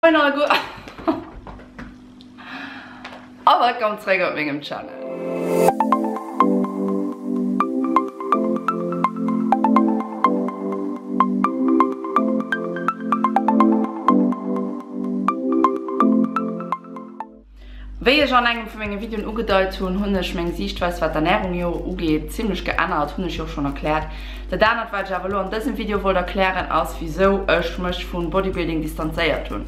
Moin alleguer a wëllkomm zréck op mengem Channel. Wéi ech an engem vu menge Videoen ugedeit hunn, hunn ech meng Siichtweis wat d'Ernärung jo ugeet zimlech geännert, hunn ech jo och schonn erkläert. Dat anert wat ech awer elo an dësem Video wollt erklären ass wisou ech mech vun Bodybuilding distanzéiert hunn.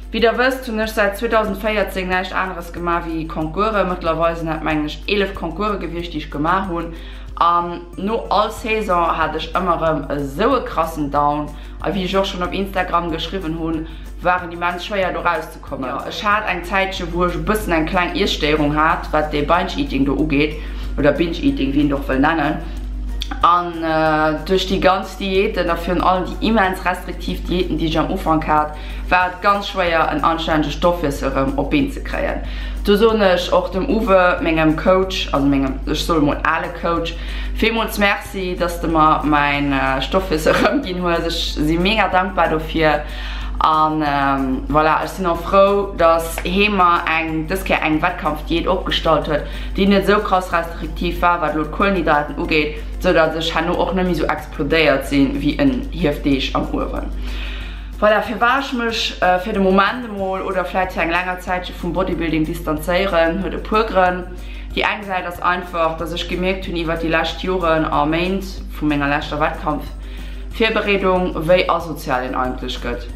Wéi der wësst hunn ech säit 2014 näischt aneres gemaach wéi Concoursen. Mëttlerweil sinn dat mengen ech 11 Concourse gewiescht déi ech gemaach hunn an no all Saison hat ech ëmmer erëm esou e krassen Down a wéi ech och schonn op Instagram geschriwwen hunn war et immens schwéier do raus ze kommen. Jo, ech hat eng Zäitche wou ech e bëssen eng kleng Iesstéierung hat, wat dee Binge-Eating do ugeet, oder Binge-Eating, wéi een et och wëll nennen. An duerch déi ganz Diäten a virun allem déi immens restriktiv Diäten, déi ech am Ufank hat, war et ganz schwéier en anstännege Stoffwiessel erëm op d'Been ze kréien. Do soen ech och dem Uwe, mengem Coach, also mengem, ech soe mol ale Coach, villmools Merci, dass de mer mäin Stoffwiessel erëmginn hues. Ech si mega dankbar dofir. An voilà, ech sinn och frou, dass hee mer eng, dës Kéier eng Wettkampfdiät opgestallt huet, déi net esou krass restriktiv war, wat elo d'Kuelenhydraten ugeet, sou dass ech herno och net méi esou explodéiert sinn wéi en Hiefdeeg am Uewen. Voilà, firwat ech mech fir de Moment emol oder vläit fir eng länger Zäitche vum Bodybuilding distanzéieren, huet e puer Grënn. Déi eng Säit ass einfach, dass ech gemierkt hunn iwwert déi lescht Joren a Méint vu menger leschter Wettkampf, Virbereedung, wéi asozial een eigentlech gëtt.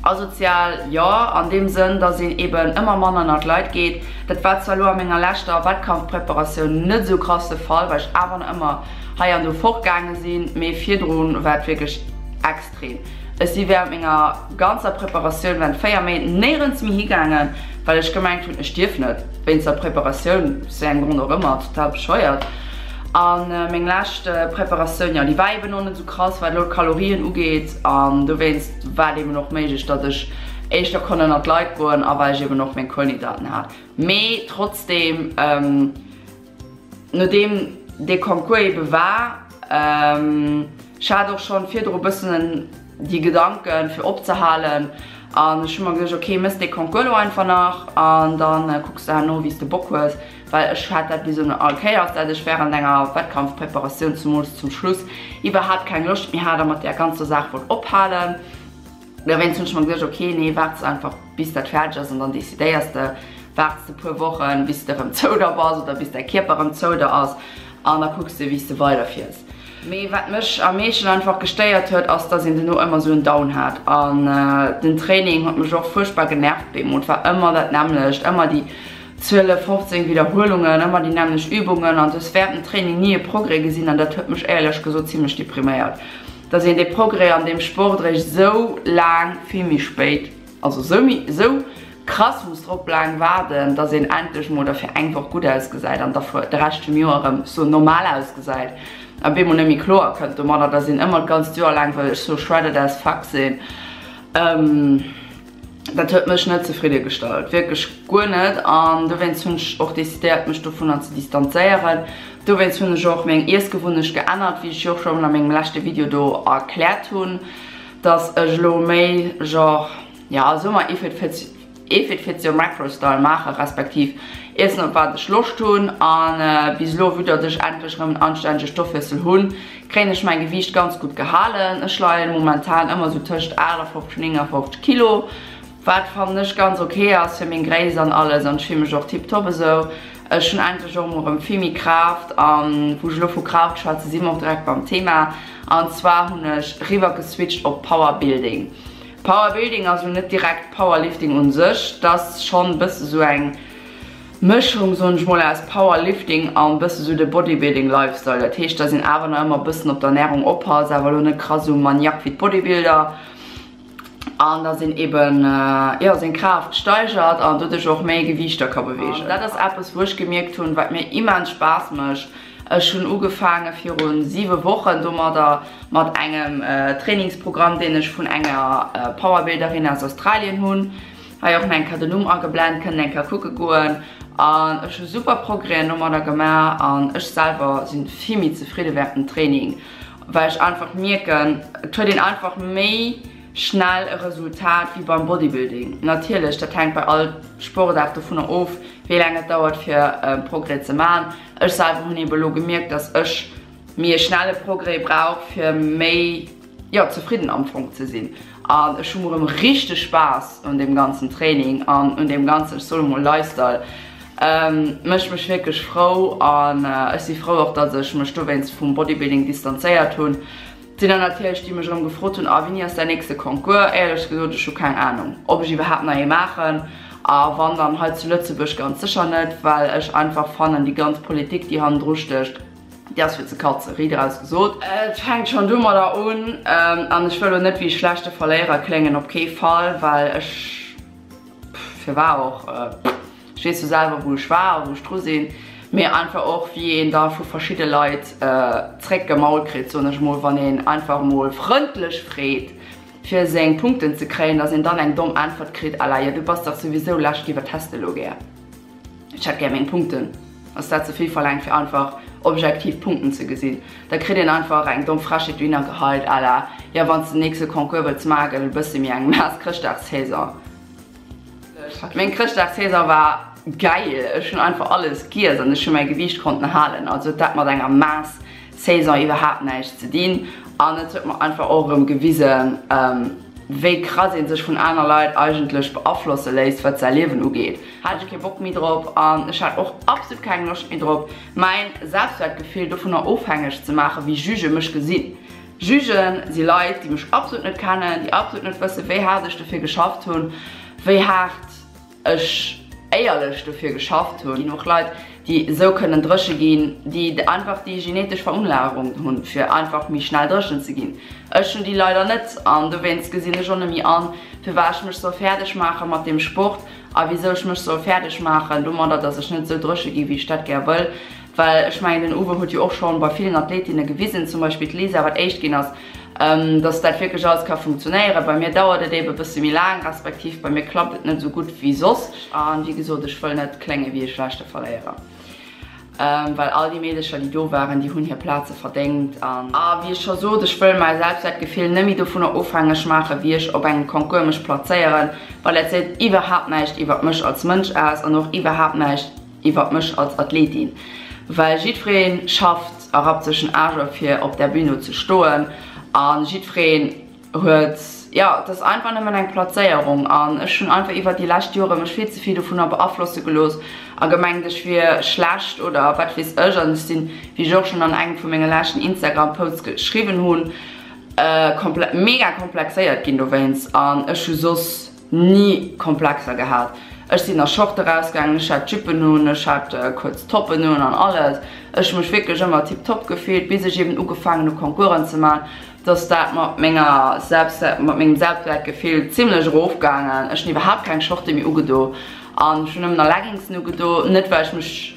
Asozial, jo, an deem Sënn, dass een eben ëmmer manner ënner d'Leit geet. Dat war zwar elo a menger leschter Wettkampfpreparatioun net esou krass de Fall, well ech awer nach ëmmer hei an do fortgaange sinn, mee virdru war et wierklech extrem. Ech si während menger ganzer Preparatioun, während 4 Méint, néierens méi higaangen, well ech gemengt hunn, ech dierf net, wéinst der Preparatioun, aus wéi engem Grond och ëmmer, total bescheuert. An meng lescht Preparatioun, jo, déi war eben och net esou krass, wat elo d'Kalorien ugeet. An dowéinst war et eben och méiglech, datt ech éischter konnt ënnert d'Leit goen a well ech eben och meng Kuelenhydraten hat. Mee trotzdeem, nodeem dee Concours ebe war, ech hat och schonn virdru e bëssen déi Gedanken, fir opzehalen. An ech hu mer geduecht, ok, méchs dee Concours elo einfach nach an da kucks de herno, wéi s de Bock hues. Well ech hat dat bis elo all Kéiers, dat ech während enger Wettkampfpreparatioun, zumools zum Schluss, iwwerhaapt keng Loscht méi hat a mat där ganzer Saach wollt ophalen. Dowéinst hunn ech mer geduecht, ok, nee, waarts einfach bis dat fäerdeg ass an dann decidéiers de. Waarts de puer Wochen, bis de erëm zou der bass oder bis däi Kierper erëm zou der ass an da kucks de wéi s de weiderfiers. Mee wat mech am meeschten einfach gestéiert huet, ass dass een dono ëmmer sou en Down hat an den Training huet mech och fuerchtbar genervt bemol. Et war ëmmer dat nämmlecht, ëmmer déi 12, 15 Wiederhuelungen, ëmmer déi nämmlecht Übungen an du hues während dem Training ni e Progrès gesinn an dat huet mech éierlech gesot zimlech depriméiert, dass een dee Progrès an deem Sport eréischt esou laang vill méi spéit, also esou méi, esou krass muss drop laang waarden, dass een endlech mol da fir eng Woch gutt ausgesäit an da de Rescht vum Joer erëm sou normal ausgesäit a bemol net méi kloer kënnt domadder, dass een ëmmer d'ganzt Joer laang wëll sou shredded as fuck sinn. Dat huet mech net zefridde gestallt, wierklech guer net an dowéinst hunn ech och decidéiert mech dovunner ze distanzéieren. Dowéinst hunn ech och meng Iessgewunnecht geännert, wéi ech jo och schonn a mengem leschte Video do erkläert hunn, dass ech elo méi genre, jo soe mer if it fits, if it fits your macro style maache respektiv iessen op wat ech Loscht hunn. A bis elo, vue datt ech endlech erëm en anstännege Stoffwiessel hunn, kréien ech mäin Gewiicht ganz gutt gehalen. Ech leien momentan ëmmer sou tëscht 58 59 Kilo, wat fannen ech ganz ok ass fir meng Gréisst an alles an ech fill mech och tiptop esou. Ech hunn endlech och mol erëm vill méi Kraaft an wou ech elo vu Kraaft schwätze si mer och direkt beim Thema an zwar hunn ech riwwer geswitcht op Powerbuilding. Powerbuilding ass elo net direkt Powerlifting un sech, d'ass schonn bësse sou eng Mëschung, soen ech mol, aus Powerlifting an bësse sou de Bodybuilding Lifestyle. Dat heescht, dass een awer nach ëmmer bëssen op d'Ernährung oppasst, awer elo net krass sou Maniaque wéi d'Bodybuilder an dass een eben, jo, seng Kraaft steigert an doduerch och méi Gewiichter ka beweegen. Dat ass eppes, wou ech gemierkt hunn, wat mir immens Spaass mécht. Ech hunn ugefaange virun 7 Wochen domadder, mat engem Trainingsprogramm, deen ech vun enger Powerbuilderin aus Australien hunn. Hei och nach eng Kéier den Numm ageblend, kënnt eng Kéier kucke goen. An ech hu super Progrèsen domadder gemaach an ech selwer sinn vill méi zefridde während dem Training, well ech einfach mierken, et huet een einfach méi. schnell e Resultat wéi beim Bodybuilding. Natierlech, dat hänkt bei all Sportaart dovunner of, wéi laang et dauert fir Progrès ze maachen. Ech selwer hunn ebe lo gemierkt, dass ech méi e schnelle Progrès brauch fir méi, jo, zefridden am Fong ze sinn. An ech hu erëm richteg Spaass un deem ganzen Training an un deem ganzen, ech soe mol, Lifestyle. Mécht mech wierklech frou an ech si frou och, dass ech mech dowéinst vum Bodybuilding distanzéiert hunn. Et sinn der natierlech, déi mech erëm gefrot hunn, A wéini ass däin nächste Concours? Éierlech gesot, ech hu keng Anung, ob ech iwwerhaapt nach ee maachen. A wann, dann hei zu Lëtzebuerg ganz sécher net, well ech einfach fannen, déi ganz Politik, déi hannendru stécht, déi ass fir ze katzen, riit eraus gesot. Et fänkt schonn domadder un, an ech wëll elo net wéi e schlechte Verléierer kléngen, op kee Fall, well ech, firwar och, ech weess jo selwer wou ech war a wou ech dru sinn, mee einfach och wéi een da vu verschidde Leit zréck gemault kritt, soen ech emol, wann een einfach emol frëndlech freet fir seng Punkten ze kréien, dass een dann eng domm Äntwert kritt à la, jo du bass dach souwisou lescht gi, wat häss de elo gär? Ech hätt gär meng Punkten. Ass dat ze vill verlaangt fir einfach objektiv Punkten ze gesinn? Da kritt een einfach eng domm Frechheet dohinner geheit à la, jo wann s de den nächste Concours wëlls maachen, gëtt et e bësse méi eng naass Chrëschtdagssaison. Meng Chrëschtdagssaison war gäil, ech hunn einfach alles giess an ech hu mäi Gewiicht konnten halen. Also huet dat mat enger Mass Saison iwwerhaapt näischt ze dinn an et huet mer einfach och erëm gewisen, wéi krass ee sech vun aner Leit eigentlech beaflosse léisst, wat säi Liewen ugeet. Hat ech kee Bock méi drop an ech hat och absolut keng Loscht méi drop, mäin Selbstwertgefill dovunner ofhängeg ze maachen, wéi Juge mech gesinn. Jugen si Leit, déi mech absolut net kennen, déi absolut net wëssen, wéi haart ech dofir geschafft hunn, wéi haart ech éierlech dofir geschafft hunn. Ginn och Leit, déi esou kënnen dréche ginn, déi einfach déi genetesch Verunlagerung hunn, fir einfach méi schnell dréchen ze ginn. Ech hunn déi leider net an dowéinst gesinn ech och net méi an, firwat ech mech soll fäerdeg maache mat deem Sport a wisou ech mech soll fäerdeg maachen domadder, dass ech net esou dréche gi wéi ech dat gär wëll. Well ech mengen, den Uwe huet jo och schonn bei villen Athletinne gewisen, zum Beispill d'Lisa, wat éischt ginn ass, dass dat wierklech alles ka funktionéieren. Bei mir dauert et eebe bësse méi laang, respektiv bei mir klappt et net esou gutt wéi soss. A wéi gesot, ech wëll net klénge wéi e schlechte Verléierer, well all déi Meedecher, déi do waren, déi hunn hir Plaze verdéngt. A wéi ech scho sot, ech wëll mäi Selbstwäertgefill net méi dovunner ofhängeg maachen, wéi ech op engem Concours mech plazéieren, well dat seet iwwerhaapt näischt iwwert mech als Mënsch aus an och iwwerhaapt näischt iwwert mech als Athletin, well jiddweree schafft a rappt sech den Aarsch op fir op där Bühn do ze stoen a jiddwereen huet, jo, et ass einfach nëmmen eng Plazéierung an ech hunn einfach iwwert déi lescht Jore mech vill ze vill dovunner beaflosse gelooss a gemengt ech wier schlecht oder wat weess ech an ech sinn, wéi ech och schonn an engem vu menge leschten Instagram Posts geschriwwen hunn, komplett mega komplexéiert ginn dowéinst an ech hu soss. Ni Komplexer gehat. Ech sinn a Shorte rausgaangen, ech hat Juppen un, ech hat kuerz Toppen un an alles. Ech hu mech wierklech ëmmer tiptop gefillt, bis ech eben ugefaangen hu Concoursen ze man, dass dat mat menger Selbst, mat mengem Selbstwertgefill zimlech erofgaangen. Ech hunn iwwerhaapt keng Shorte méi ugedo an ech hunn nëmmen nach Leggingsen ugedo, net well ech mech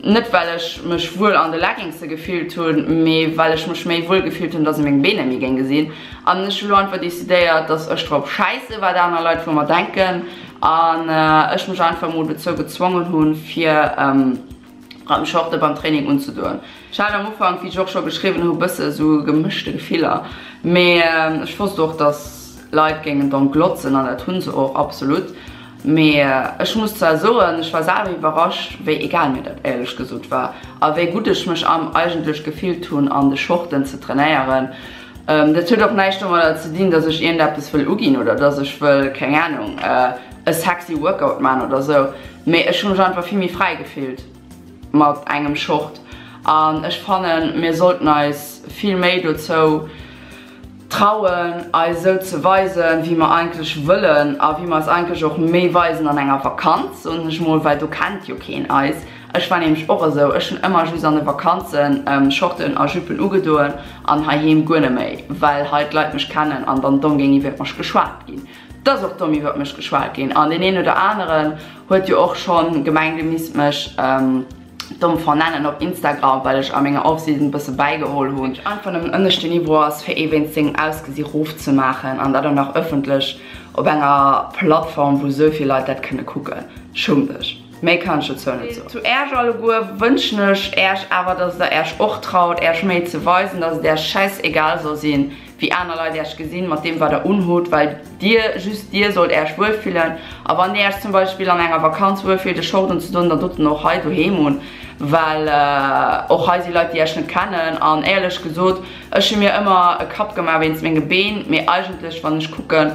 Net well ech mech wuel an de Leggingse gefillt hunn, mee well ech mech méi wuel gefillt hunn, dass ee meng Been net méi géing gesinn. An ech hu lo einfach decidéiert, dass ech drop schäisse wat aner Leit vu mer denken an ech mech einfach mol dozou gezwongen hunn, fir rem Shorte beim Training unzedoen. Ech hat am Ufank, wéi ech och scho geschriwwen hu, bësse sou gemëschte Gefiller, mee ech wosst och, dass Leit géingen domm glotzen an dat hu se och absolut. Mee ech muss zwar soen, ech war selwer iwwerrascht, wéi egal mir dat éierlech gesot war a wéi gutt ech mech am eigentlech gefillt hunn an de Shorten ze trainéieren. Dat huet och näischt domadder ze dinn, dass ech iergendeppes wëll uginn oder dass ech wëll, keng Ahnung, e sexy Workout man oder sou, mee ech hu mech einfach vill méi fräi gefillt mat engem Short an ech fannen, mir sollten eis vill méi dozou Trauen, eis esou ze weisen, wéi mer eigentlech wëllen a wéi mer eis eigentlech och méi weisen an enger Vakanz, soen ech mol, well do kennt jo keen eis. Ech war nämlech och esou, ech hunn ëmmer just an de Vakanzen Shorten a Juppen ugedoen an heiheem guer net méi, well hei d'Leit mech kennen an dann domm géing iwwert mech geschwat ginn. Et ass och domm iwwert mech geschwat ginn an deen een oder aneren huet jo och schonn gemengt, e misst mech. Domm vernennen op Instagram, well ech a menger Offseason bësse bäigeholl hunn. Einfach nëmmen ënneschte Niveau ass, fir ee wéinst sengem Ausgesi rofzemaachen an dat och nach ëffentlech op enger Plattform, wou esou vill Leit dat kënne kucken. Schumm dech. Méi kann ech dozou net soen. Zu Äerch alleguer wënschen ech Äerch awer, dass der Äerch och traut, Äerch méi ze weisen, dass et Äerch schäissegal soll sinn. wéi aner Leit Äech gesinn mat deem wat der unhutt, well dir, just dir sollt Äech wuel fillen. A wann dir Äech zum Beispill an enger Vakanz wuel fillt e Short unzedoen, dann dot en och hei doheem un, well och hei si Leit déi Äech net kennen. An éierlech gesot, ech hu mir ëmmer e Kapp gemaach wéinst menge Been, mee eigentlech wann ech kucken,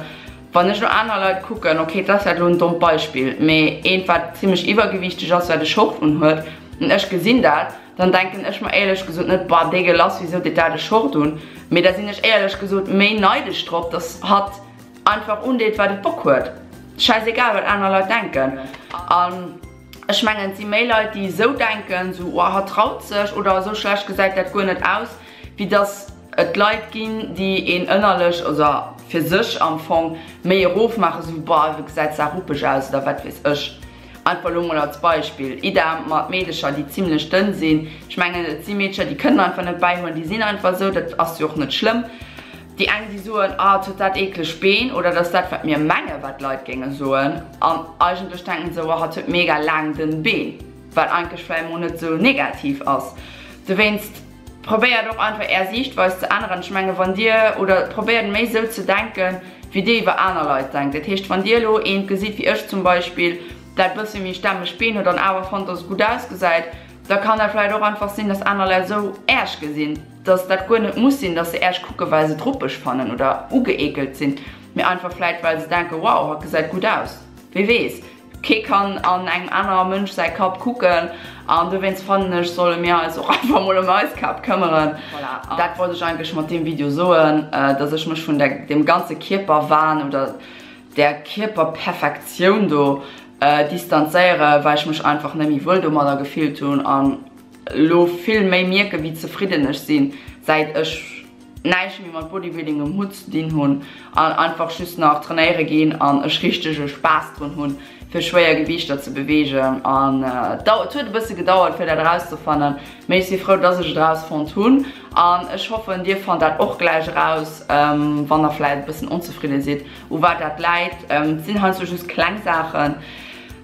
wann ech no aner Leit kucken, ok dat ass vläicht elo en dommt Beispill, mee eent wat zimmlech iwwergewiichteg ass, wat e Short unhuet, an ech gesinn dat, Dann denken ech mer éierlech gesot net, boah déi lass, wisou deet dat e Short un? Mee da sinn ech éierlech gesot méi neidesch drop, dass hatt einfach undeet wat et Bock huet. Schäisegal wat aner Leit denken. An ech mengen et si méi Leit déi esou denken, sou oh hatt traut sech oder esou schlecht gesäit dat guer net aus, wéi dass et Leit ginn déi een ënnerlech oder fir sech am Fong méi erofmaachen, sou boah wéi gesäit se ruppeg aus oder wat weess ech. Einfach elo mol als Beispill, idem mat Meedecher déi zimlech dënn sinn. Ech mengen et si Meedecher déi kënnen einfach net bäihuelen, déi sinn einfach esou, dat ass jo och net schlëmm. Déi eng déi soen, ah et huet dat eekleg Been oder dat ass dat wat mir menge wat d'Leit géinge soen an eigentlech denken se, oh hatt huet mega laang dënn Been, wat eigentlech vläicht mol net esou negativ ass. Dowéinst probéiert och einfach är Siichtweis ze änneren. Ech menge wann dir, oder probéiert méi esou ze denken, wéi dir iwwer aner Leit denkt. Dat heescht, wann dir elo eent gesitt, wéi ech zum Beispill, dat bësse méi stämmeg Been huet an awer fannt, dass et gutt ausgesäit, da kann dat vläicht och einfach sinn, dass aner Leit esou Äerch gesinn, dass dat guer net muss sinn, dass se Äerch kucken, well se et ruppeg fannen oder ugeekelt sinn, mee einfach vläicht, well se denken, wow, hatt gesäit gutt aus. Wie weess? Kee kann an engem anerer Mënsch säi Kapp kucken an dowéinst fannen ech, solle mir eis och einfach mol ëm eis Käpp këmmeren. Voilà, dat wollt ech eigentlech mat deem Video soen, dass ech mech vun der, dem ganze Kierperwahn oder der Kierperperfektioun do distanzéiere, well ech mech einfach net méi wuel domadder gefillt hunn an elo vill méi mierken, wéi zefridden ech sinn, säit ech näischt méi mat Bodybuilding um Hutt ze dinn hunn an einfach just nach trainéiere ginn an ech richtege Spaass drun hunn fir schwéier Gewiichter ze beweegen an et huet e bësse gedauert fir dat erauszefannen, mee ech si frou dass ech et erausfonnt hunn an ech hoffen dir fannt dat och gläich eraus wann der vläit e bëssen onzefridde sidd u wat dat läit. Et sinn heiansdo just kleng Saachen,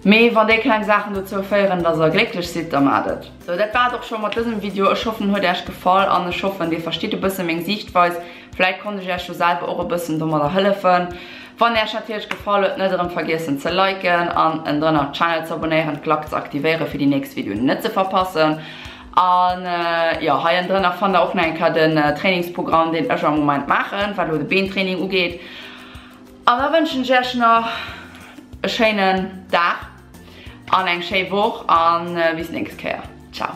mee wann déi kleng Saachen dozou féieren dass der glécklech sidd, da maacht et. Sou, dat war et och scho mat dësem Video. Ech hoffen en huet Äech gefall an ech hoffen dir verstitt e bësse meng Siichtweis. Vläit konnt ech Äech jo selwer och e bëssen domadder hëllefen. Wann Äech natierlech gefall huet, net erëm vergiessen ze liken an ënnendrënner d'Channel ze abonnéieren, d'Klack ze aktivéieren fir déi nächst Videoen net ze verpassen. An jo, hei ënnendrënner fannt der och nach eng Kéier den Trainingsprogramm deen ech am Moment maachen, wat elo de Beentraining ugeet. An da wënschen ech Äech nach e schéinen Dag. An eng schéi Woch an bis nächst Kéier. Ciao.